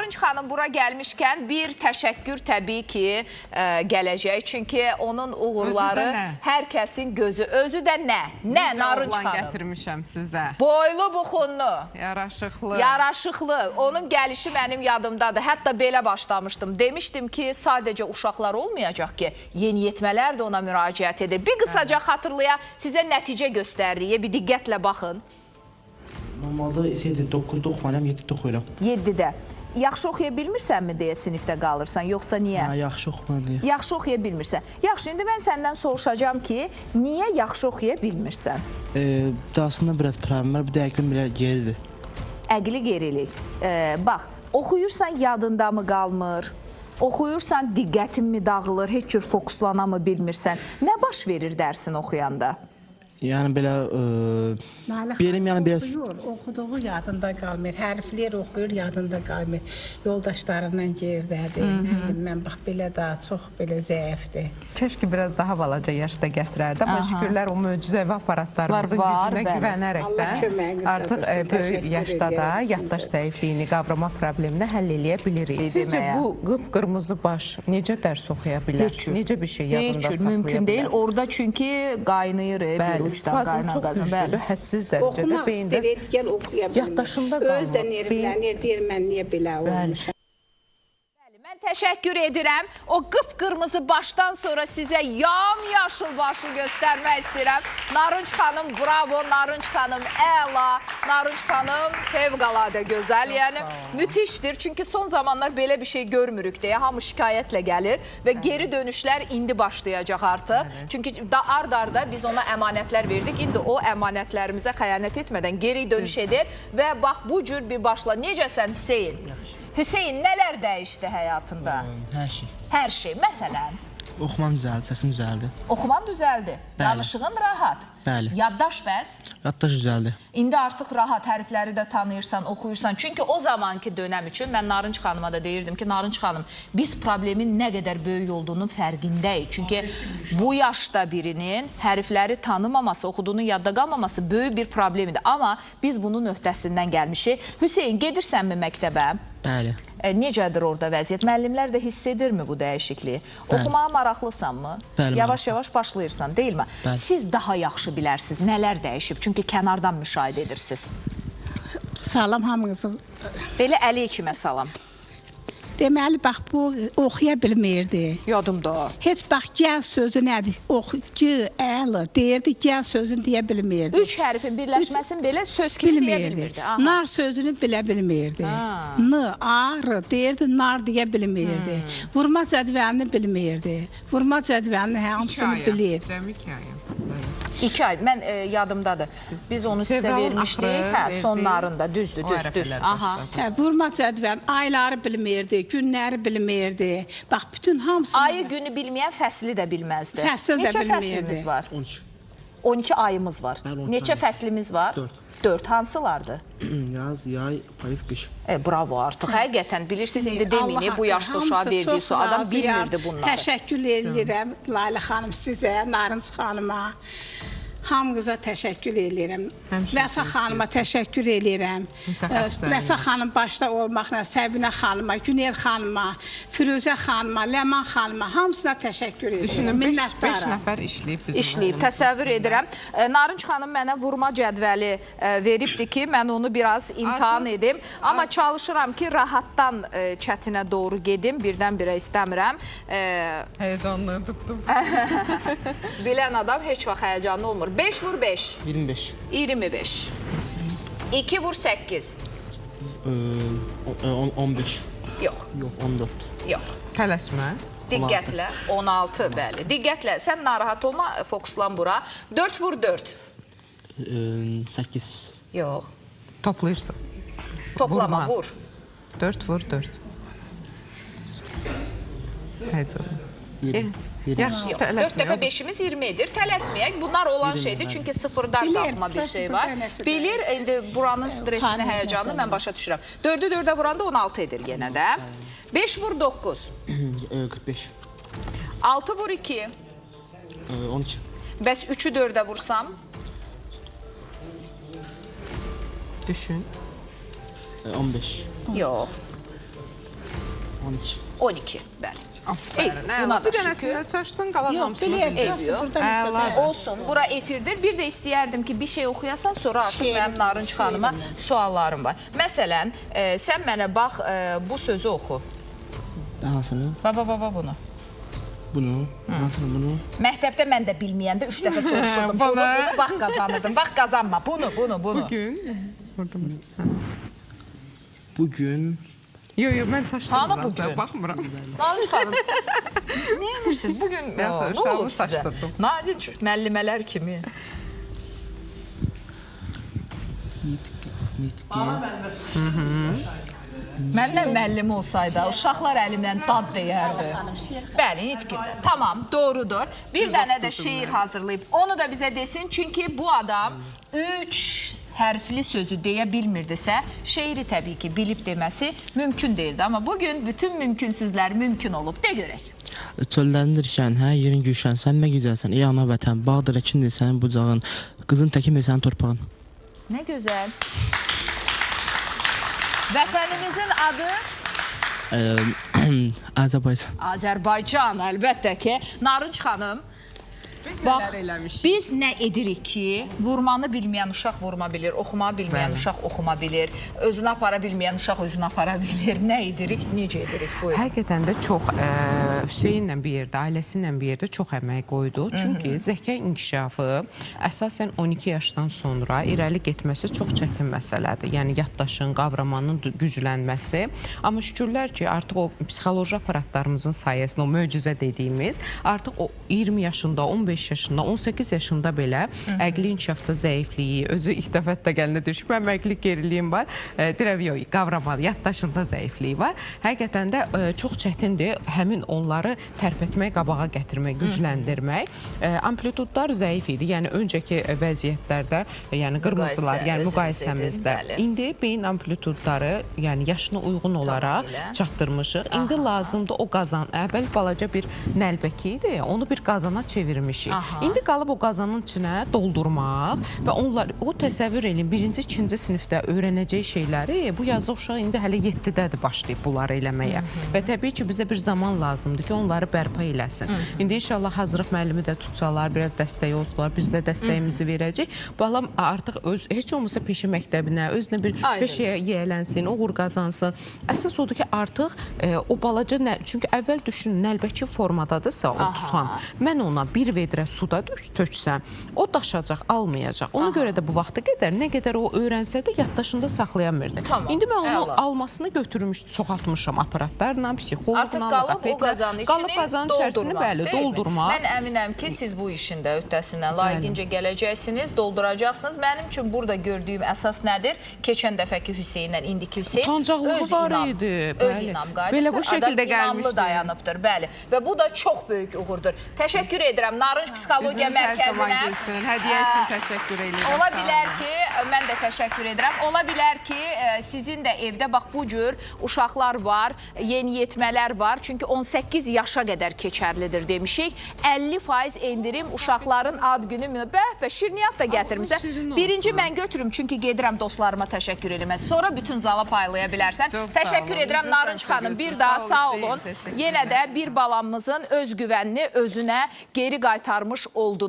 Narınc xanım bura gəlmişkən bir təşəkkür təbii ki gələcək. Çünki onun uğurları Özü də nə? hər kəsin gözü. Özü də nə? Nə Necə Narınc oğlan xanım? gətirmişəm sizə. Boylu buxunlu. Yaraşıqlı. Yaraşıqlı. Onun gəlişi mənim yadımdadır. Hətta belə başlamışdım. Demişdim ki, sadəcə uşaqlar olmayacaq ki, yeniyetmələr də ona müraciət edir. Bir qısaca xatırlaya, sizə nəticə göstəririk. Bir diqqətlə baxın. Normalda şeydir, 9-da oxumalıyam, 7-də oxuyuram. 7-də. Yaxşı oxuya bilmirsənmi deyə sinifdə qalırsan, yoxsa niyə? Hə, yaxşı oxumalıyam. Yaxşı oxuya bilmirsən. Yaxşı, indi mən səndən soruşacağam ki, niyə yaxşı oxuya bilmirsən? Aslında biraz problem var, bir də əqlim biraz geridir. Əqli gerilik. Bax, oxuyursan yadında mı qalmır? Oxuyursan diqqətin mi dağılır, heç cür fokuslana mı bilmirsən? Nə baş verir dərsin oxuyanda? Yəni belə benim yəni belə oxuyur, oxuduğu yadında qalmır. Hərflər oxuyur, yadında qalmır. Yoldaşlarından gerdədir. Nə bilim, mən bax belə daha çox belə zəifdir. Keşke biraz daha balaca yaşda gətirərdi, amma şükürlər o möcüzəvi aparatlarımızın Var, gücünə bəli. güvənərək Allah də köməyiniz artıq olsun. böyük Təşəkkür yaşda da edirəm yaddaş sizə. zəifliyini, qavrama problemini həll eləyə bilirik. Sizcə Deməyə. bu qıpqırmızı baş necə dərs oxuya bilər? Heç cür. Necə bir şey Heç yadında cür saxlaya mümkün bilər? deyil. Orada çünki qaynayır, bir Bəli, ucdan spazm qaynar çox qazan. güclüdür, Bəli. hədsiz dərəcədə Oxumaq beyində istəyir, gəl oxuya bilmir. Yaddaşında Öz də qalmır. nervlənir, deyir mən niyə belə olmuşam. Bəli, mən təşəkkür edirəm. O qıpqırmızı başdan sonra sizə yamyaşıl başı göstərmək istəyirəm. Narınc xanım, bravo, Narınc xanım əla, Narınc xanım fövqəladə gözəl. Yəni müthişdir. Çünki son zamanlar belə bir şey görmürük deyə hamı şikayətlə gəlir və geri dönüşlər indi başlayacaq artıq. Çünki da ard-arda biz ona əmanətlər verdik. İndi o əmanətlərimizə xəyanət etmədən geri dönüş edir və bax bu cür bir başla. Necəsən Hüseyn? Hüseyn, nələr dəyişdi həyatında? Hər şey. Hər şey. Məsələn, Oxumam düzəldi, səsim düzəldi. oxuman düzəldi, Bəli. danışığın rahat. Bəli. Yaddaş bəs? Yaddaş düzəldi. İndi artıq rahat hərfləri də tanıyırsan, oxuyursan. Çünki o zamanki dönəm üçün mən Narınc xanıma da deyirdim ki, Narınc xanım, biz problemin nə qədər böyük olduğunun fərqindəyik. Çünki bu yaşda birinin hərfləri tanımaması, oxuduğunun yadda qalmaması böyük bir problem idi. Amma biz bunun öhdəsindən gəlmişik. Hüseyn, gedirsənmi məktəbə? Bəli. Necədir orada vəziyyət? Müəllimlər də hiss edirmi bu dəyişikliyi? Oxumağa maraqlısanmı? Bəli, Yavaş-yavaş başlayırsan, deyilmi? Bəli. Siz daha yaxşı bilərsiniz nələr dəyişib, çünki kənardan müşahidə edirsiniz. Salam hamınızı. Belə əleykimə salam. Deməli bax bu oxuya bilmirdi. Yadımda. Heç bax gəl sözü nədir? Ox, G, L deyirdi, gəl sözünü deyə bilmirdi. Üç hərfin birləşməsini belə söz kimi deyə bilmirdi. bilmirdi. Aha. Nar sözünü bilə bilmirdi. Ha. N, A, R deyirdi, nar deyə bilmirdi. Vurma cədvəlini bilmirdi. Vurma cədvəlini hamısını bilir. Cəmi 2 aya. 2 ay. Mən yadımdadır. Biz onu sizə Fevralın vermişdik. axırı Hə, verdik. sonlarında. Düzdür, O düz, düz. ərəfələr Aha. başladı. Hə, vurma cədvəlini ayları bilmirdi, günləri bilmirdi. Bax bütün hamısını Ayı günü bilməyən fəsli də bilməzdi. Fəsil də Neçə bilmirdi. fəslimiz var? 12. 12 ayımız var. Bəli, 12 Neçə ayımız. fəslimiz var? 4. 4. Hansılardır? Yaz, yay, payız, qış. Bravo artıq. Həqiqətən bilirsiniz indi deməyin Allah bu yaşda haqqı, uşağa hamısı verdiyi çox su adam razıyam. bilmirdi bunları. Təşəkkür edirəm Lalə xanım sizə, Narınc xanıma. Hamınıza təşəkkür edirəm. Həmişə Vəfa siz xanıma təşəkkür edirəm. Mütəxəssislər. Vəfa xanım başda olmaqla Səbinə xanıma, Günel xanıma, Firuzə xanıma, Ləman xanıma hamısına təşəkkür edirəm. Düşünün 5 Minnətdaram. nəfər işləyib bizim. İşləyib, oğlumuzun təsəvvür üstündə. edirəm. Narınc xanım mənə vurma cədvəli veribdi ki, mən onu biraz imtahan edim. Amma çalışıram ki, rahatdan çətinə doğru gedim, birdən-birə istəmirəm. Həyəcanlı tutdum. Bilən adam heç vaxt həyəcanlı olmur. 5 vur 5, 25. 25. 2 vur 8. 15. Yox, Yox, 14. yox. Tələsmə. Diqqətlə, 16, bəli. Diqqətlə, sən narahat olma, fokuslan bura. 4 vur 4. 8. Yox. Toplayırsan. Toplama, Vurma. vur. 4 vur 4. Həyəcanlı. 20. Yaxşı, Yox, 4 tələsmə. dəfə 5-imiz 20 edir. Tələsməyək. Bunlar olan şeydir. Çünki sıfırdan Bilir, qalxma bir şey var. burası nəsə də. Bilir, indi buranın stresini, Utanır həyəcanını məsələn. mən başa düşürəm. 4-ü 4-ə vuranda 16 edir yenə də. 5 vur 9. 45. 6 vur 2. 12. Bəs 3-ü 4-ə vursam? Düşün. 15. Yox. 12. 12, bəli. Ey, Aferin. buna Əla. da Bir şükür. dənəsində çaşdın, qalan Yox, hamısını belə bildin. Eybi prosta yox. burada nəsə Əla. də- Olsun, bura efirdir. Bir də istəyərdim ki, bir şey oxuyasan, sonra artıq Şeirim, mənim Narınc xanıma şeirimlə. suallarım var. Məsələn, sən mənə bax, bu sözü oxu. Hansını? Baba, baba bunu. Bunu. Hansını bunu? Məktəbdə mən də bilməyəndə 3 dəfə soruşurdum. Bunu, bunu bax qazanırdım. Bax qazanma. Bunu, bunu, bunu. Bugün vurdum. Bugün Yo, yo, mən çaşdım. Hanı biraz da, bugün? Baxmıram. Narınc xanım, nə edirsiniz? Bugün Yox, nə uşağımı olub sizə? çaşdırdım. Nadir müəllimələr kimi. nitq nitqi Məndən müəllim olsaydı, uşaqlar əlimdən dad deyərdi. Xanım, şeir Bəli, nitqində. Tamam, doğrudur. Bir dənə də şeir hazırlayıb. Onu da bizə desin, çünki bu adam 3 hərfli sözü deyə bilmirdisə, şeiri təbii ki, bilib deməsi mümkün deyildi. Amma bugün bütün mümkünsüzlər mümkün olub. De görək. Çölləndir şən, hər yerin gülşən, sən nə gözəlsən, ey ana vətən, bağdır əkindir sənin bucağın, qızın təkim sənin torpağın. Nə gözəl. Vətənimizin adı Azərbaycan. Azərbaycan, əlbəttə ki. Narınc xanım, Biz Bax, nələr eləmişik. biz nə edirik ki, vurmanı bilməyən uşaq vurma bilir, oxuma bilməyən uşaq oxuma bilir, özünü apara bilməyən uşaq özünü apara bilir. Nə edirik, necə edirik? Buyurun. Həqiqətən də çox Hüseynlə bir yerdə, ailəsi ilə bir yerdə çox əmək qoydu. Çünki zəka inkişafı əsasən 12 yaşdan sonra irəli getməsi çox çətin məsələdir. Yəni yaddaşın, qavramanın güclənməsi. Amma şükürlər ki, artıq o psixoloji aparatlarımızın sayəsində o möcüzə dediyimiz, artıq o 20 yaşında, 15 yaşında, 18 yaşında belə əqli inkişafda zəifliyi, özü ilk dəfə hətta gələndə deyir ki, mənim əqli geriliyim var. Deyirəm, yox, qavrama, yaddaşında zəifliyi var. Həqiqətən də çox çətindir həmin onları tərpətmək, qabağa gətirmək, gücləndirmək. Amplitudlar zəif idi. Yəni öncəki vəziyyətlərdə, yəni qırmızılar, Müqayisə yəni özünüz müqayisəmizdə. edin, bəli. İndi beyin amplitudları, yəni yaşına uyğun olaraq Tamamilə. çatdırmışıq. İndi lazımdır o qazan. Əvvəl balaca bir nəlbəki idi, onu bir qazana çevirmişik. Aha. İndi qalıb o qazanın içinə doldurmaq və onlar o təsəvvür eləyin, birinci, ikinci sinifdə öyrənəcəyi şeyləri bu yazıq uşaq indi hələ 7-dədir başlayıb bunları eləməyə. Və təbii ki, bizə bir zaman lazımdır ki, onları bərpa eləsin. İndi inşallah hazırlıq müəllimi də tutsalar, biraz dəstəyi olsalar, biz də dəstəyimizi verəcək. Balam artıq öz heç olmasa peşə məktəbinə, özünə bir Aydın. peşəyə yiyələnsin, uğur qazansın. Əsas odur ki, artıq o balaca nə, çünki əvvəl düşün, nəlbəki formadadırsa o tutam, mən ona bir vedrə suda töksəm, o daşacaq, almayacaq. Ona görə də bu vaxta qədər nə qədər o öyrənsə də yaddaşında saxlaya bilmirdi. Tamam, İndi mən onu əla. almasını götürmüş, çoxaltmışam aparatlarla, psixoloqla, Artıq qalıb o loqopedlə. qazanın içini qalıb qazanın içərisini doldurmaq, bəli, deyilmi? doldurmaq. Mən əminəm ki, siz bu işin də öhdəsindən layiqincə gələcəksiniz, dolduracaqsınız. Mənim üçün burada gördüyüm əsas nədir? Keçən dəfəki Hüseynlə indiki Hüseyn Utancaqlığı öz var inam, idi, Öz bəli. inam qayıdıbdır. Belə bu şəkildə Adam inamlı gəlmişdi. dayanıbdır, bəli. Və bu da çox böyük uğurdur. Təşəkkür edirəm Narınc Psixologiya Üzünüz hər zaman Mərkəzinə. gülsün. Hədiyyə üçün təşəkkür edirəm. Ola Sağ olun. bilər ki, mən də təşəkkür edirəm. Ola bilər ki, sizin də evdə bax bu cür uşaqlar var, yeniyetmələr var. Çünki 18 yaşa qədər keçərlidir demişik. 50% endirim uşaqların ad günü. Bəh, bəh, şirniyyat da gətirmisən. şirin olsun. Birinci mən götürüm, çünki gedirəm dostlarıma təşəkkür eləmək. Sonra bütün zala paylaya bilərsən. Çox sağ Təşəkkür olun. edirəm Üzünüz Narınc sağ xanım. Bir olsun. daha Sağ olun, sağ Hüseyn. olun. Təşəkkür Yenə də bir balamızın özgüvənini özünə geri qaytarmış oldunuz.